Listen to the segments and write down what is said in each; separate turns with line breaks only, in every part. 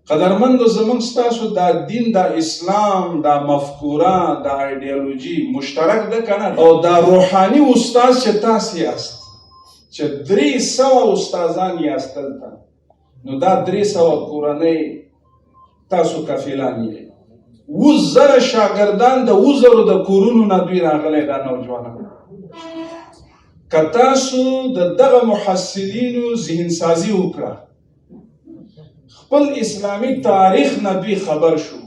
قدرمندو، زمونږ ستاسو دا دین، دا اسلام، دا مفکوره، دا ایډیالوژي مشترک ده که نه؟ او دا روحاني استاد چې تاسې یاست، چې 300 استادان یاست دلته، نو دا 300 کورنۍ تاسو کفیلان یې. 7000 شاګردان د 7000 د کورونو نه دوی راغلی، دا نوجوانان. که تاسو د دغه محصلینو ذهن سازي وکړه، خپل اسلامي تاریخ نه دوی خبر شو،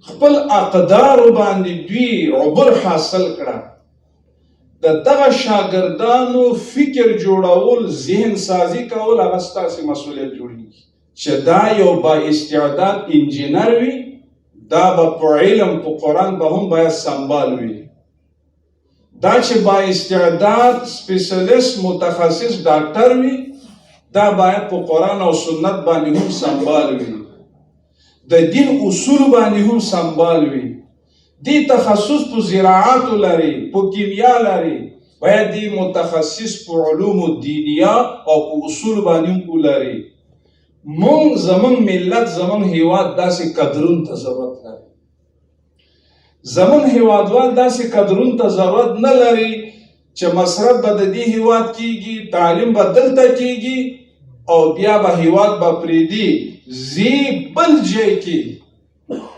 خپل اقدار باندې دوی عبر حاصل کړه، د دغه شاګردانو فکر جوړول، ذهن سازي کول، هغه ستاسې مسؤلیت جوړیږي. چې دا یو با استعداد انجینر وي، دا به په علم، په قرآن به هم باید سنبال وي. دا چې با استعداد سپیشلیست متخصص ډاکټر وي، دا باید په قرآن او سنت باندې هم سنبال وي، د دین اصول باندې هم سنبال وي. دی تخصص په زراعت لري، په کیمیا لري، باید دی متخصص په علوم دینیه او په اصول باندې هم ولري. مونږ، زمونږ ملت، زمونږ هیواد داسې کدرون ته ضرورت لري. زمونږ هیوادوال داسې کدرون ته ضرورت نه لري چې مصرف به د دې هیواد کیږي، تعلیم به دلته کیږي او بیا به هیواد به پریدي، زی بل ځای کې،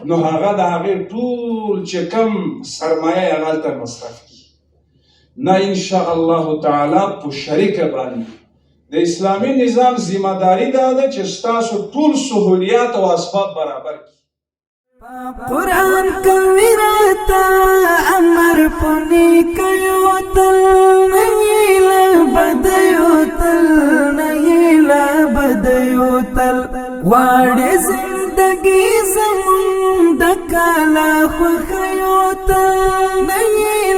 نو هغه د هغې ټول چې کم سرمایه یې هغه هلته مصرف کړي. نه، ان شاء الله تعالی په شریکه باندې د اسلامي نظام ذمه داري دا ده چې ستاسو ټول سهولیات او اسباب برابر کړي.
قرآن کوي راته امر پني کيو تل، نه له بدیو تل، نه له بدیو تل. غواړي زندگی زمون د کالا خوخیو تل، نه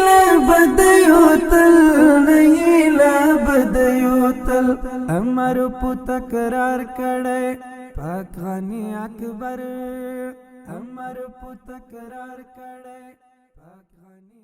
له بدیو تل، نه له بدیو تل. امر په تکرار کړي پاک غنی اکبر، امر په تکرار کړي پاک غنی.